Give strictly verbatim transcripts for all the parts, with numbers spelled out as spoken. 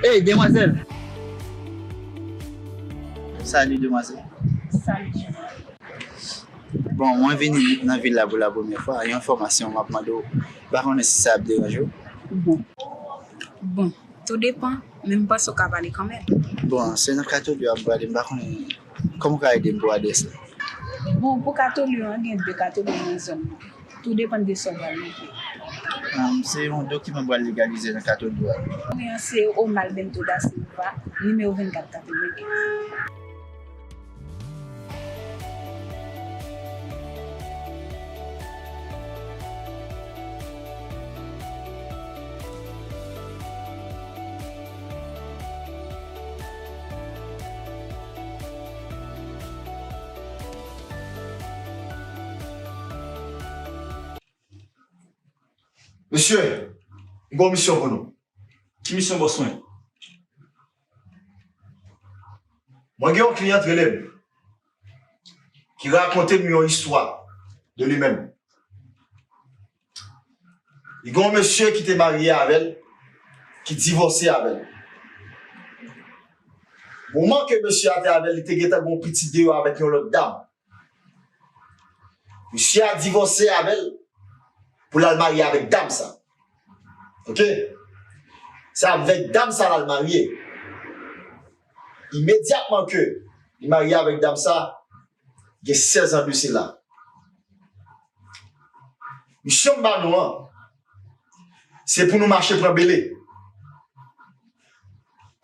Ey, demwazèl! Salut, demwazèl. Salut. Bon, mwen vini nan vil la pou la premyè fwa. Yon enfòmasyon m ap mande w. M pa konnen si sa ap deranje w. Bon. Bon, tou depan, men m panse w ka pale kanmenm. Bon, se nan Katolyo a m prale, m pa konnen kòman w ka ede m pou adrès la. Bon, pou Katolyo an, gen de Katolyo nan zòn nan. Tou depann de sa w pral montre. Ahn, se yon dokiman m pral legalize nan Katolyo a. Premye an se Omar Bento da Silva, nimewo vennkat katrevenkenz. Mesye, m gen yon misyon pou nou. Ki misyon, bòs mwen? Mwen gen yon kliyan rele m ki rakonte m yon istwa de li menm. Li gen yon mesye ki te marye avè l, ki divòse avè l. Moman ke mesye a te avè l, li te gentan gen yon pitit deyò avèk yon lòt dam. Mesye a divòse avè l pou l al marye avèk dam sa. Oke? Se avèk dam sa l al marye. Imedyatman ke li marye avèk dam sa, gen sèz an de sela. Misyon m ba nou an, se pou nou mache pran bele.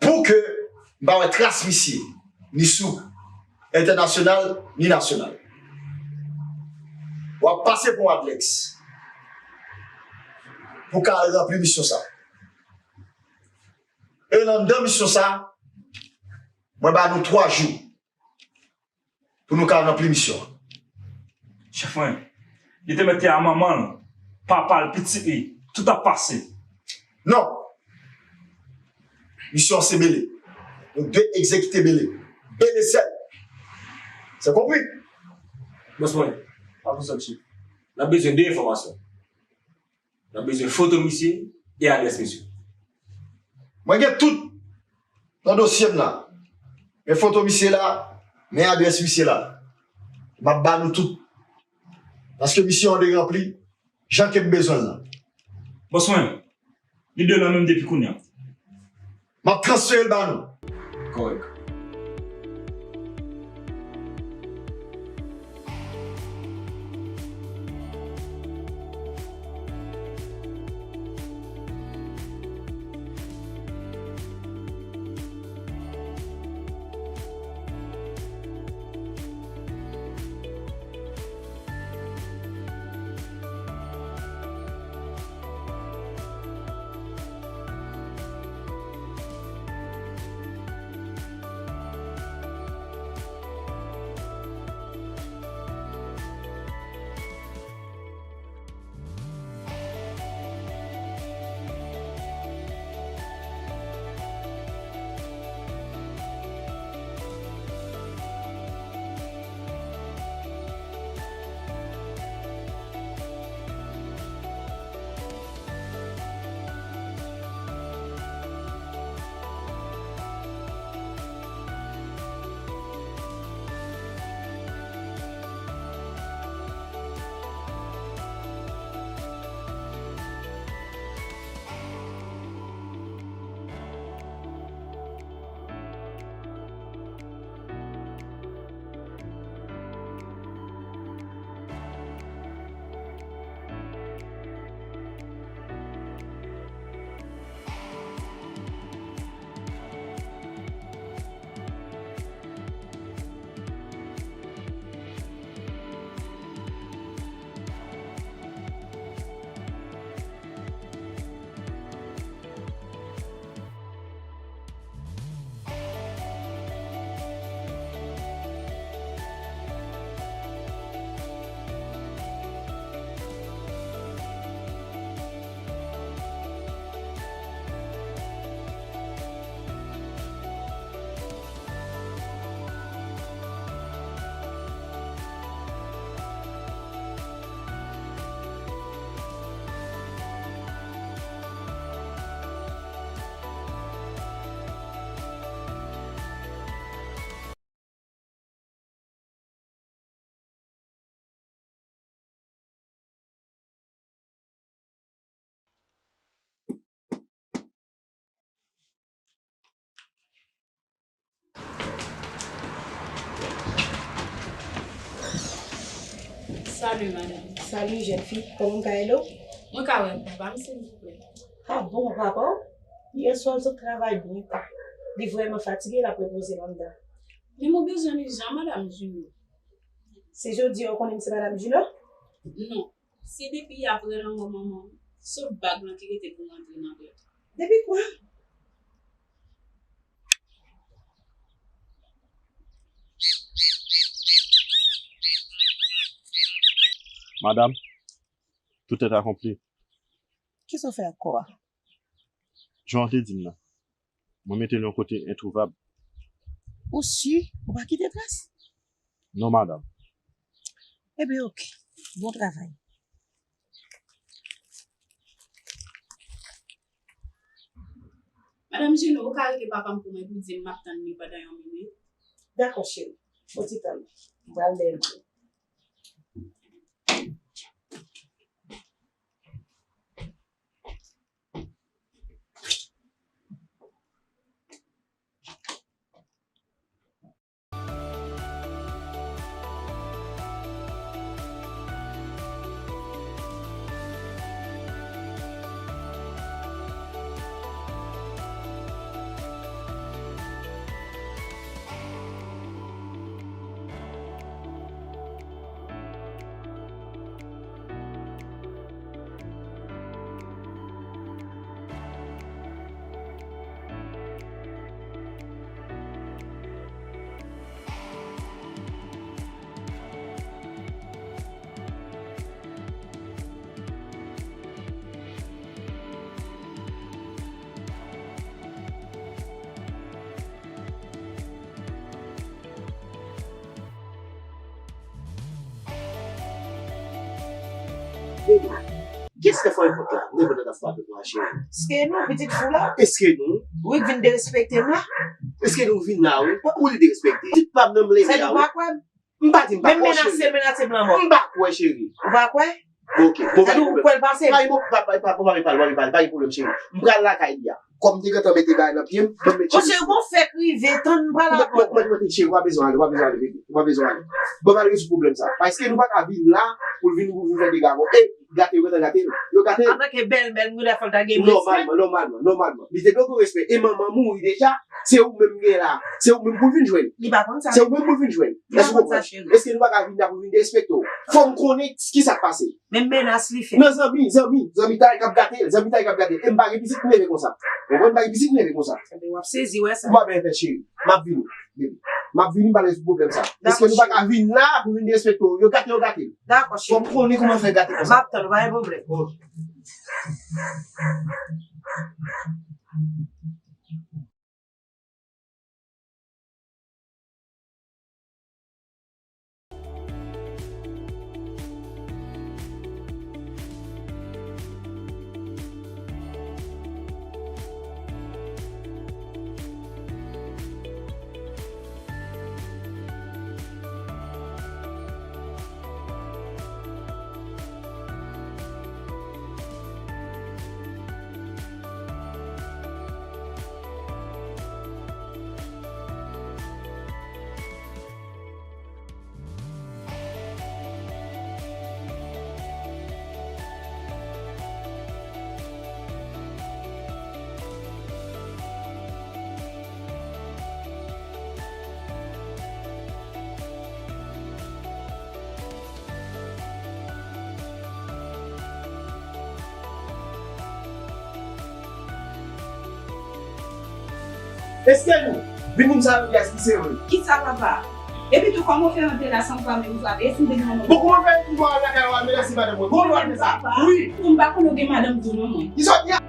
Pou ke m pa wè tras misye, ni sou entènasyonal, ni nasyonal. W ap pase pou yon adlèks pou w ka al ranpli misyon sa. E anndan misyon sa, mwen ba nou twa jou pou nou ka ranpli misyon an. Chèf mwen, li te mete a manman l, papa l, pitit li, tout ap pase. Non. Misyon an se bele. Nou dwe egzekite bele. Bele sèl. Se konpri? Bòs mwen, pa pou sòt chif. N ap bezwen de enfòmasyon. N ap bezwen foto misye e adrès misye. Mwen gen tout nan dosye m la. Men foto misye la, men adrès misye la. M ap ba nou tout. Paske misyon an dwe ranpli jan ke m bezwen l la. Bòs mwen, li de lan menm depi kounye a. M ap transfere l ba nou. Kòrèk. Salut, madame. Salut, jeune fille. Kòman m ka ede w? Mwen ka wè papa m, silvouplè? Ah bon, papa w? Yè swa l sot travay byen ta. Li vrèman fatige, l ap repoze l anndan. Men mwen bezwen l ijan, madam Juno. Se jodi a w konnen m se madam Juno? Non. Se depi apre lanmò manman m, sot bag lan ki rete pou rantre nan tèt. Depi kwa? Madam, tout est accompli. Kisa w fè ak kò a? Jan w te di m nan. Mwen mete l yon kote entwouvab. Ou si ou pa kite tras? Non, madam. Ebyen, oke. Bon travay. Madam Juno, ou ka rele papa m pou mwen pou di m m ap tann li pandan yon minit? Dakò, cheri. Bon ti tann. M pral dèyè l. Kiyès k ap fè repòt la? Repòt la t ap frape mwen, cheri. Èske nou, pitit fou la? Èske nou? Wi, k vin derespekte m la? Èske nou vin la, wi? Ou li derespekte? Pitit pa m nan m leve a, wi. Sa di w pa kwè m? M pa di m pa kwè w, cheri. Menm menase l menase m lanmò. M pa kwè, cheri. Ou pa kwè? Bon, oke. Bon, pa gen pwoblèm. Sa di w kwè l pase? Pa gen pwoblèm, pa gen pwoblèm, cheri. M pral lakay li a. Kòm m te gentan mete bagay nan pye m, ban m met chemiz. Monchè, ou gon fèk rive, tann m pral avè w. Mwen, mwen, mwen, cheri, ou pa bezwen ale, ou pa bezwen ale, bebe. Ou pa bezwen ale. Ban m al rezoud pwoblèm sa. Paske nou pa ka vin la pou l vin, pou l vin fè dega ankò. E, gate, yo gentan gate l. Yo gate l. Antanke bèlmè, m gentan fè l ta gen respè. Nòmalman, nòmalman, nòmalman. Li te dwe gen respè. E manman mouri deja. Se ou menm gen la. Se ou menm pou l vin jwenn. Li pa konn sa. Se ou menm pou l vin jwenn. Èske w konprann? Èske nou pa ka vin la pou vin derespekte w? Fò m konnen ki sa k pase. Menm menas li fè. Nan zanmi, zanmi, zanmitay k ap gate l, zanmitay k ap gate l. E m pa gen pitit m leve konsa. Ou konprann, m pa gen pitit m leve konsa. Ebyen, w ap sezi wè sa. M pa byen fè, cheri. M ap vini, bebe. M ap vini, m pale sou pwoblèm sa. Èske nou pa ka vin la pou vin derespekte w? Yo gate, yo gate l. Dakò, cheri. Fò m konnen kòman fè gate konsa. M ap tann, pa gen pwoblèm. Èske nou vin di m sa yo yès, li se vre? Kisa, papa? Epi tou, kòman w fè rantre la san w pa menm frape? E si m te gen yon... Bon, kòman fè pou w al lakay ou al menase madanm mwen? Kòman w al fè sa? Wi. Pou m pa konn ou gen madanm tou non mwen. Ki sòt ya?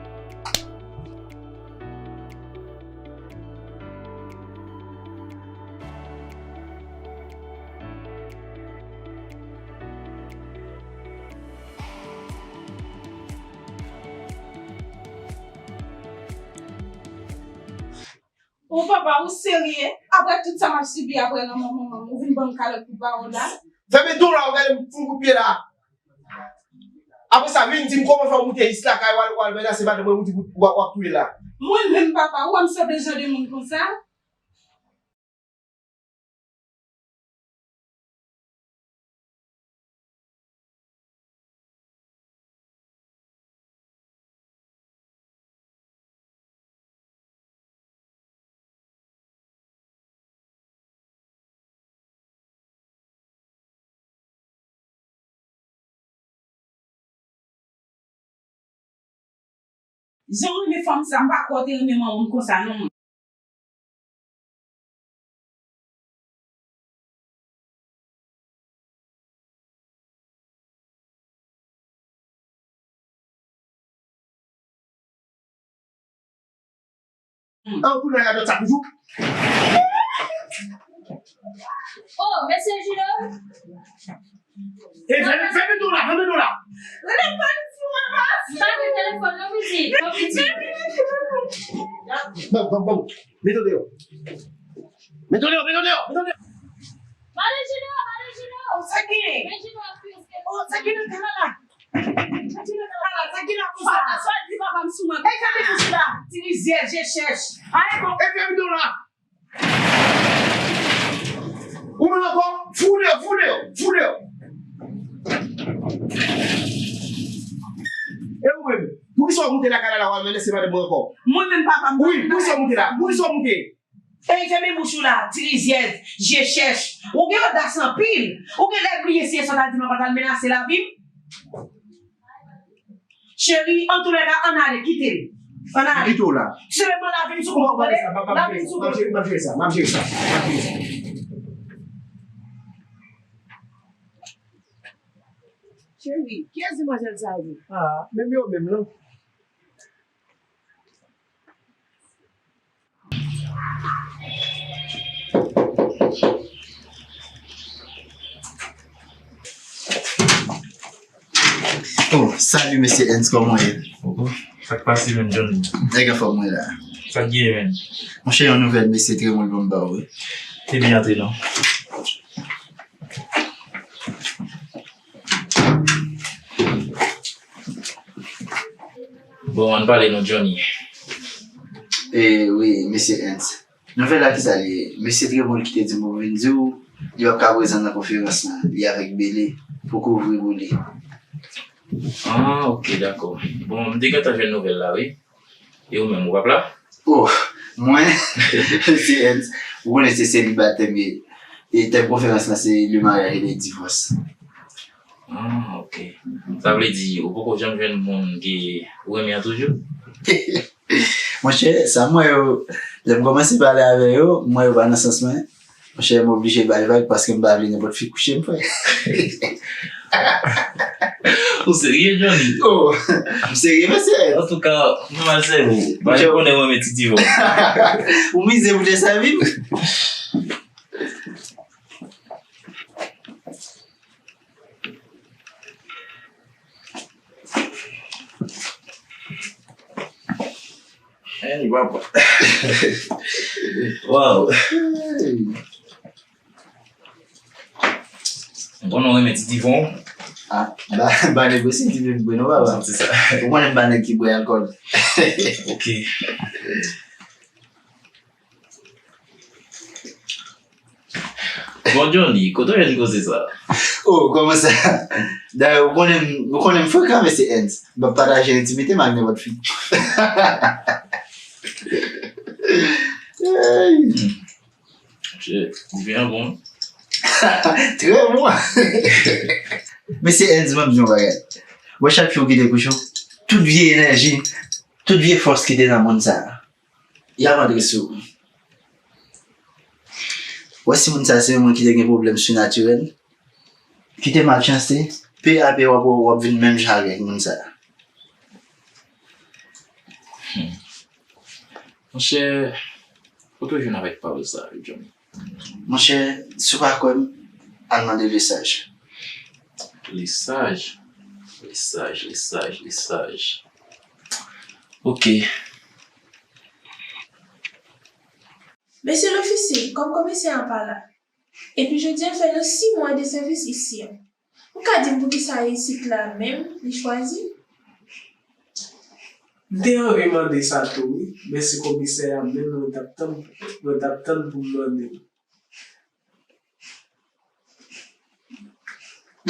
O papa, ou serye? Apre tout sa m ap sibi apre lanmò manman m, ou vin ban m kalòt pou pawòl la? Fèmen do la, ou gade m fout kout pye la. Apre sa, vin di m kòman fè w moute jis lakay ou al, ou al menase madanm mwen, ou di w ap, w ap touye l la. Mwen menm, papa, ou wè m sanble jan de moun konsa? Jan w renmen fanm sa, m pa kwè w te renmen manman m konsa non. An koulè radòt sa toujou. Oh, mesye Jilo. E fèmen, fèmen do la, fèmen do la. Telefòn sou mwen, baz. Pa gen telefòn non, pitit. Non, pitit. Ban, ban, ban. Mete w deyò. Mete w deyò, mete w deyò, mete w deyò. Mande Junior, mande Junior. Sa ki? Men Junior ap kriye. Oh, sa ki nan kay la? Sa ki nan kay la? Sa ki la konsa? Sa, sa di papa m sou mwen. E fèmen bouch la. Ti rizyèz, je chèch. Ay, bon. E fèmen do la. Ou menm ankò? Foule yo, foule yo, foule yo. E ou menm? Poukisa w moute lakay la la, w al menase madanm mwen ankò? Mwen menm papa m. Wi, poukisa w moute la? Poukisa w moute? Ey, fèmen bouch ou la, ti rizyèz, je chèch. Ou gen odas anpil. Ou genlè bliye si yè swa w t al di m papa t al menase lavi m. Cheri, antoulèka, ann ale, kite l. Ann ale. Kite w la. Sèlman lavi m sou kont ou, tande? Lavi m sou kont ou. M ap jere sa, m ap jere sa, m ap jere sa. Cheri, kiyès demwazèl sa a ye? Ah, menm yo menm non. Oh, salut, mesye Ernst, kòman w ye? Oh, sa k pase menm, Johnny? Nèg anfòm mwen la. Sa k genyen menm? Monchè, yon nouvèl mesye Tremol ban m ba w, wi. Ebyen, antre non. Bon, ann pale non, Johnny. E wi, mesye Ernst. Nouvèl la, kisa li ye? Mesye Tremol ki te di m pou m vin di w, li p ap ka prezan nan konferans lan, li avèk Bele pou kouvri pou li. Ah, ok, dakò. Bon, m te gentan jwenn nouvèl la, wi. E ou menm, ou p ap la? Oh, mwen, mesye Ernst, ou konnen se selibatè m ye. E tèm konferans lan se le mariage et le divorce. Ah, ok. Sa vle di, ou poko janm jwenn moun ke ou renmen an toujou? Monchè, sa m wè yo, lè m kòmanse pale avè yo, m wè yo pa nan sans mwen. Monchè, m oblije bay vag paske m pa vle nenpòt fi kouche m, frè. Ou serye, Johnny? Oh, m serye, mesye. Antouka, m mal sèvi w. Monchè, ou konnen mwen renmen ti divò. Ou mize pou te sèvi m. Hey, papa. Wow. M konnen w renmen ti divon. Ah, ba, ba nèg osi ti divon non, papa. Ou konnen m pa nèg ki bwè alkòl. Ok. Bon, Johnny, kote w jwenn koze sa? Oh, kòman sa? Dayè, ou konnen m, ou konnen m frekan, mesye Ernst. M p ap pataje entimite m ak nenpòt fi. Hey. Monchè, diven an bon. Trè bon. Mesye Ernst, ban m di yon bagay. Wè chak fi w kite kouche w, tout vye enèji, tout vye fòs ki te nan monn sa a, y ap antre sou ou. Wè si moun sa se yon moun ki te gen pwoblèm sinatirèl, ki te malchanse, pe a pe w ap, w ap vin menm jan avèk moun sa. Hmm. Monchè, kote w jwenn avèk pawòl sa yo, Johnny? Monchè, si w pa kwè m, al mande Lesaj. Lesaj? Lesaj, Lesaj, Lesaj. Ok. Mesye lofisye, kòm komisè an pa la, epi jodi a fè nou sis mwa de sèvis isi a, ou ka di m poukisa isit la menm li chwazi? M te anvi mande sa tou, wi, men se komisè a menm mwen t ap tann, mwen t ap tann pou m mande l.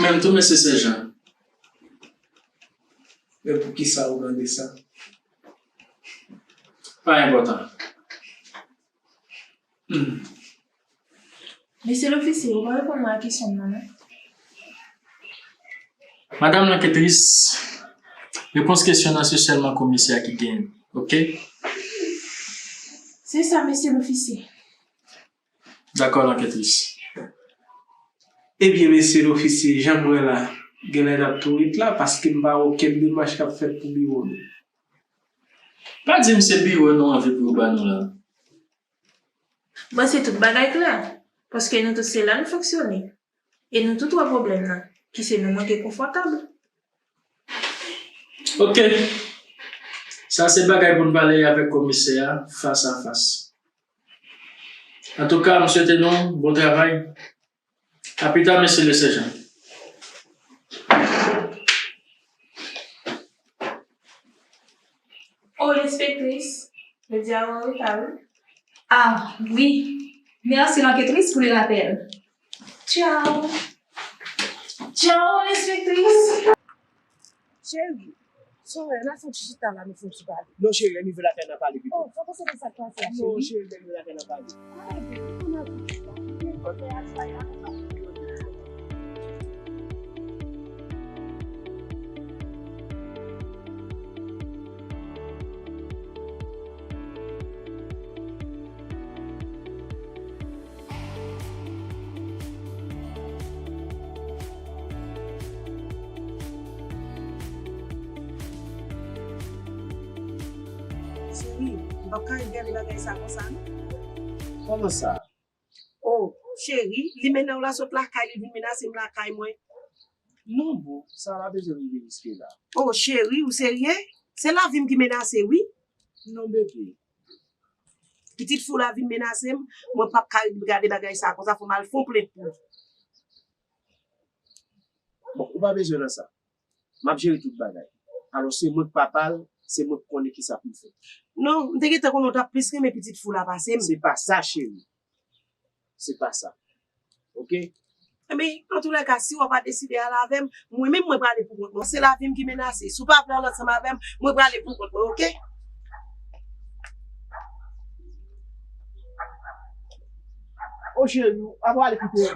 Menm tou, mesye sèjan. Men poukisa ou mande sa? Pa enpòtan. Hmm. Mesye lofisye, ou pa reponn mwen a kesyon m nan, non. Madanm lanketris, Repons kesyon nan se sèlman komisè a ki genyen. Oke? Se sa, mesye lofisye. Dakò, lanketris. Ebyen, mesye lofisye, jan m wè la, genlè n ap tou ret la, paske m pa wè okenn demach k ap fèt pou biwo nou. Pa di m se biwo nou anvi pou yo ba nou la. Bon, se tout bagay klè, paske nou tout se la nou fonksyone. E nou tout wè pwoblèm nan, ki se nou manke konfòtab. Oke. Sa se bagay pou n pale avèk komisè a fas a fas. Antouka, m swete nou bon travay. A pita, mesye le sèjan. O, enspektris, jodi a ou an reta, wi. Ah, wi. Merci, lanketris, pou le rapèl. Tchao. Tchao, enspektris. Cheri, sa w wè, n al fè yon ti chita la, nou fè yon ti pale. Non, cheri, lè m rive lakay n a pale pito. Oh, sa w panse de sa k pase a, Non, cheri? Cheri, lè m rive lakay n a pale. Ay, bebe, konnen w ap di sa. Mwen konn fè a sa, e a sa. Cheri, m p ap ka ret gade bagay sa konsa non. Kòman sa? Oh, cheri, li mennen w la sot lakay li vin menase m lakay mwen. Non, boo, sa pa bezwen rive jiske la. Oh, cheri, ou serye? Se lavi m ki menase, wi. Non, bebe. Pitit fi w la vin menase m, mwen p ap ka ret gade bagay sa konsa, fò m al fè yon plent pou li. Bon, ou pa bezwen nan sa. M ap jere tout bagay. Alò, se mwen k papa l, se mwen k konnen kisa pou m fè. Non, m te gentan konnen w t ap plis renmen pitit fi w la pase m. Se pa sa, cheri. Se pa sa. Oke? Ebyen, antoulèka, si w pa deside al avè m, mwen menm mwen prale pou kont mwen. Se lavi m ki menase. Si w pa vle al ansanm avè m, mwen prale pou kont mwen, oke? O cheri, w ap prale kite